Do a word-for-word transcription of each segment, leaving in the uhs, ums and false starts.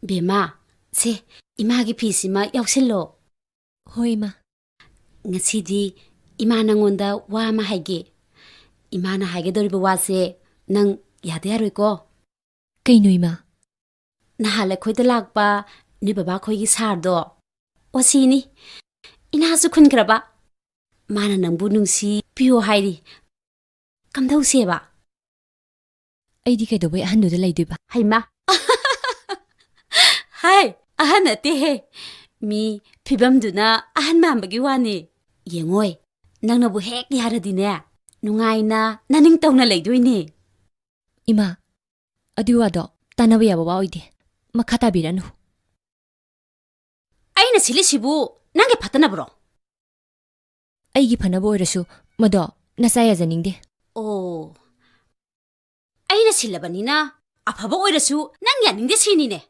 ꯕꯦꯝꯃ, ꯁꯦ, ꯏꯃꯥꯒꯤ ꯐꯤꯁꯤꯃ ꯌꯥꯎꯁꯤꯜꯂꯣ꯫ ꯍꯣꯏ, ꯏꯃꯥ꯫ ꯉꯁꯤꯗꯤ ꯏꯃꯥ ꯅꯪꯉꯣꯟꯗ ꯋꯥ ꯑꯃ ꯍꯥꯏꯒꯦ꯫ ꯏꯃꯥꯅ ꯍꯥꯏꯒꯗꯧꯔꯤꯕ ꯋꯥꯁꯦ ꯅꯪ ꯌꯥꯗ ꯌꯥꯔꯣꯏꯀꯣ꯫ ꯀꯩꯅꯣ, ꯏꯃꯥ? ꯅꯍꯥꯟ ꯑꯩꯈꯣꯏꯗ ꯂꯥꯛꯄ ꯅꯣꯏ ꯕꯕꯥꯈꯣꯏꯒꯤ ꯁꯥꯔꯗꯣ, ꯑꯣꯁꯤꯅꯤ꯫ ꯏꯅꯥꯁꯨ ꯈꯨꯟꯈ꯭ꯔꯕ꯫ ꯃꯥꯅ ꯅꯪꯕꯨ ꯅꯨꯡꯁꯤ ꯄꯤꯌꯣ ꯍꯥꯏꯔꯤ꯫ ꯀꯝꯗꯧꯁꯦꯕ? ꯑꯩꯗꯤ ꯀꯩꯗꯧꯕꯩ ꯑꯍꯟꯗꯨꯗ ꯂꯩꯗꯣꯏꯕ? ꯍꯩꯃꯥ! ꯍꯥꯏ, ꯑꯍꯟ ꯅꯠꯇꯦꯍꯦ꯫ ꯃꯤ ꯐꯤꯕꯝꯗꯨꯅ ꯑꯍꯟ ꯃꯥꯟꯕꯒꯤ ꯋꯥꯅꯤ꯫ ꯌꯦꯡꯉꯣꯏ, ꯅꯪꯅꯕꯨ ꯍꯦꯛ ꯌꯥꯔꯗꯤꯅꯦ, ꯅꯨꯡꯉꯥꯏꯅ ꯅꯅꯤꯡꯇꯧꯅ ꯂꯩꯗꯣꯏꯅꯦ꯫ ꯏꯃꯥ, ꯑꯗꯨꯏ ꯋꯥꯗꯣ ꯇꯥꯟꯅꯕ ꯌꯥꯕ ꯋꯥ ꯑꯣꯏꯗꯦ꯫ ꯃꯈꯥ ꯇꯥꯕꯤꯔꯅꯨ꯫ ꯑꯩꯅ ꯁꯤꯜꯂꯤꯁꯤꯕꯨ ꯅꯪꯒꯤ ꯐꯠꯇꯅꯕ꯭ꯔꯣ? ꯑꯩꯒꯤ ꯐꯅꯕ ꯑꯣꯏꯔꯁꯨ ꯃꯗꯣ ꯅꯆꯥ ꯌꯥꯖꯅꯤꯡꯗꯦ꯫ ꯑꯣ, ꯑꯩꯅ ꯁꯤꯜꯂꯕꯅꯤꯅ ꯑꯐꯕ ꯑꯣꯏꯔꯁꯨ ꯅꯪ ꯌꯥꯅꯤꯡꯗꯦ ꯁꯤꯅꯤꯅꯦ꯫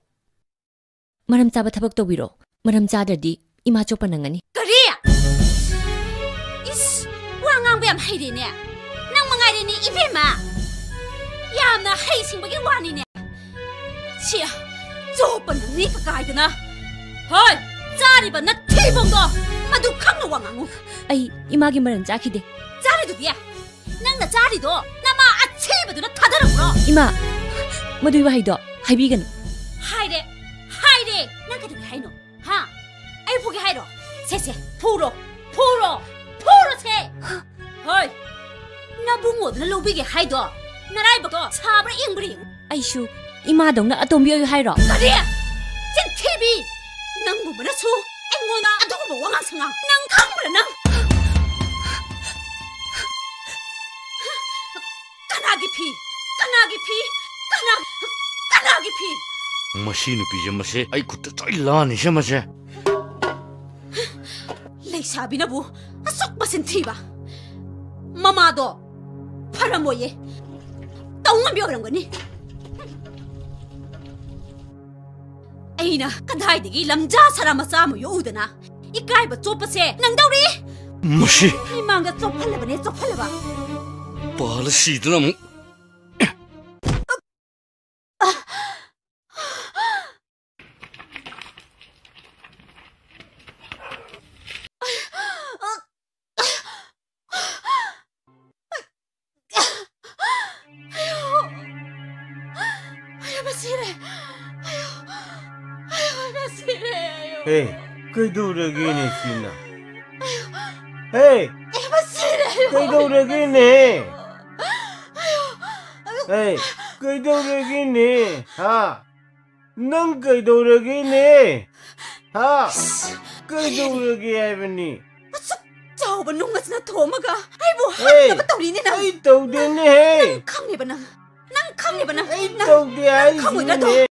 ꯃꯔꯝ ꯆꯥꯕ ꯊꯕꯛ ꯇꯧꯕꯤꯔꯣ꯫ ꯃꯔꯝ ꯆꯥꯗ꯭ꯔꯗꯤ ꯏꯃꯥ ꯆꯣꯞꯄ ꯅꯪꯒꯅꯤ꯫ ꯀꯔꯤ? ꯏꯁ, ꯋꯥ ꯉꯥꯡꯕ ꯌꯥꯝ ꯍꯩꯔꯦꯅꯦ꯫ ꯅꯪ ꯃꯉꯥꯏꯔꯦꯅꯦ ꯏꯕꯦꯝꯃ꯫ ꯌꯥꯝꯅ ꯍꯩꯁꯤꯡꯕꯒꯤ ꯋꯥꯅꯤꯅꯦ꯫ ꯁꯤ ꯆꯣꯞꯄ ꯅꯪꯅꯤ ꯀꯀꯥꯏꯗꯅ꯫ ꯍꯣꯏ, ꯆꯥꯔꯤꯕ ꯅꯊꯤꯕꯣꯡꯗꯣ ꯃꯗꯨ ꯈꯪꯅ ꯋꯥ ꯉꯥꯡꯉꯨ꯫ ꯑꯩ ꯏꯃꯥꯒꯤ ꯃꯔꯟ ꯆꯥꯈꯤꯗꯦ꯫ ꯆꯥꯔꯤꯗꯨꯗꯤ? ꯅꯪꯅ ꯆꯥꯔꯤꯗꯣ ꯅꯃꯥ ꯑꯊꯤꯕꯗꯨꯅ ꯊꯥꯗꯔꯛꯄ꯭ꯔꯣ? ꯏꯃꯥ, ꯃꯗꯨꯒꯤ ꯋꯥꯍꯩꯗꯣ ꯍꯥꯏꯕꯤꯒꯅꯨ꯫ ꯍꯥꯏꯔꯦ, ꯍꯥꯏꯔꯦ꯫ ꯅꯪ ꯀꯩꯗꯧꯒꯦ ꯍꯥꯏꯅꯣ? ꯍꯥ? ꯑꯩ ꯐꯨꯒꯦ ꯍꯥꯏꯔꯣ? ꯁꯦ, ꯁꯦ, ꯐꯨꯔꯣ, ꯐꯨꯔꯣ, ꯐꯨꯔꯣ ꯁꯦ꯫ ꯍꯣꯏ, ꯅꯕꯨꯡꯉꯣꯗꯨꯅ ꯂꯧꯕꯤꯒꯦ ꯍꯥꯏꯗꯣ ꯅꯔꯥꯏꯕꯛꯇꯣ ꯁꯥꯕ꯭ꯔꯥ ꯏꯪꯕ꯭ꯔꯥ ꯌꯦꯡꯉꯨ꯫ ꯑꯩꯁꯨ ꯏꯃꯥꯗꯧꯅ ꯑꯇꯣꯝꯕꯤ ꯑꯣꯏꯌꯨ ꯍꯥꯏꯔꯣ? ꯀꯔꯤ? ꯆꯤꯟꯊꯤꯕꯤ! ꯅꯪꯒꯨꯝꯕꯅꯁꯨ ꯑꯩꯉꯣꯟꯗ ꯑꯗꯨꯒꯨꯝꯕ ꯋꯥꯉꯥꯡ ꯁꯉꯥꯡ ꯅꯪ ꯈꯪꯕ꯭ꯔꯥ ꯅꯪ? ꯀꯅꯥꯒꯤ ꯐꯤ? ꯀꯅꯥꯒꯤ ꯐꯤ? ꯀꯅꯥ-, ꯀꯅꯥꯒꯤ ꯐꯤ? ꯃꯁꯤ ꯅꯨꯄꯤꯁꯦ, ꯃꯁꯦ ꯑꯩ ꯈꯨꯠꯇ ꯁꯣꯏ ꯂꯥꯟꯅꯤꯁꯦ ꯃꯁꯦ꯫ ꯂꯩꯁꯥꯕꯤꯅꯕꯨ ꯑꯁꯨꯛ ꯃꯆꯤꯟ ꯊꯤꯕ꯫ ꯃꯃꯥꯗꯣ ꯐꯔꯝꯃꯣꯏꯌꯦ꯫ ꯇꯧ ꯉꯝꯕꯤ ꯑꯣꯏꯔꯝꯒꯅꯤ꯫ ꯑꯩꯅ ꯀꯗꯥꯏꯗꯒꯤ ꯂꯝꯖꯥ ꯁꯔꯥ ꯃꯆꯥ ꯑꯃ ꯌꯣꯛꯎꯗꯅ ꯏꯀꯥꯏꯕ ꯆꯣꯞꯄꯁꯦ ꯅꯪꯗꯧꯔꯤ꯫ ꯃꯁꯤ ꯃꯤꯃꯥꯡꯗ ꯆꯣꯞꯍꯜꯂꯕꯅꯦ, ꯆꯣꯞꯍꯜꯂꯕ꯫ ꯄꯥꯜꯂ ꯁꯤꯗꯅ ꯑꯃꯨꯛ꯫ ꯁꯤꯔꯦ꯫ ꯑꯌꯣ꯫ ꯑꯌꯣ, ꯏꯃꯥ ꯁꯤꯔꯦ꯫ ꯑꯌꯣ꯫ ꯍꯦ, ꯀꯩꯗꯧꯔꯒꯦꯅꯦ ꯁꯤꯅ? ꯍꯦ, ꯏꯃꯥ ꯁꯤꯔꯦ꯫ ꯑꯌꯣ꯫ ꯀꯩꯗꯧꯔꯒꯦꯅꯦ? ꯍꯦ, ꯀꯩꯗꯧꯔꯒꯦꯅꯦ? ꯍꯥ? ꯅꯪ ꯀꯩꯗꯧꯔꯒꯦꯅꯦ? ꯍꯥ? ꯀꯩꯗꯧꯔꯒꯦ ꯍꯥꯏꯕꯅꯤ? ꯑꯁꯨꯛ ꯆꯥꯎꯕ ꯅꯨꯡ ꯑꯁꯤꯅ ꯊꯣꯝꯃꯒ ꯑꯩꯕꯨ ꯍꯦ, ꯍꯥꯠꯅꯕ ꯇꯧꯔꯤꯅꯦ ꯅꯪ꯫ ꯑꯩ ꯇꯧꯗꯦꯅꯦꯍꯦ. ꯅꯪ ꯈꯪꯉꯦꯕ ꯅꯪ꯫ ꯅꯪ ꯈꯪꯉꯦꯕ ꯅꯪ꯫ ꯑꯩ ꯅꯪ ꯇꯧꯗꯦ ꯅꯪ ꯈꯪꯉꯣꯏꯗ꯭ꯔꯥ ꯑꯗꯣ? ꯍꯥꯏꯁꯤꯅꯤꯅꯦ.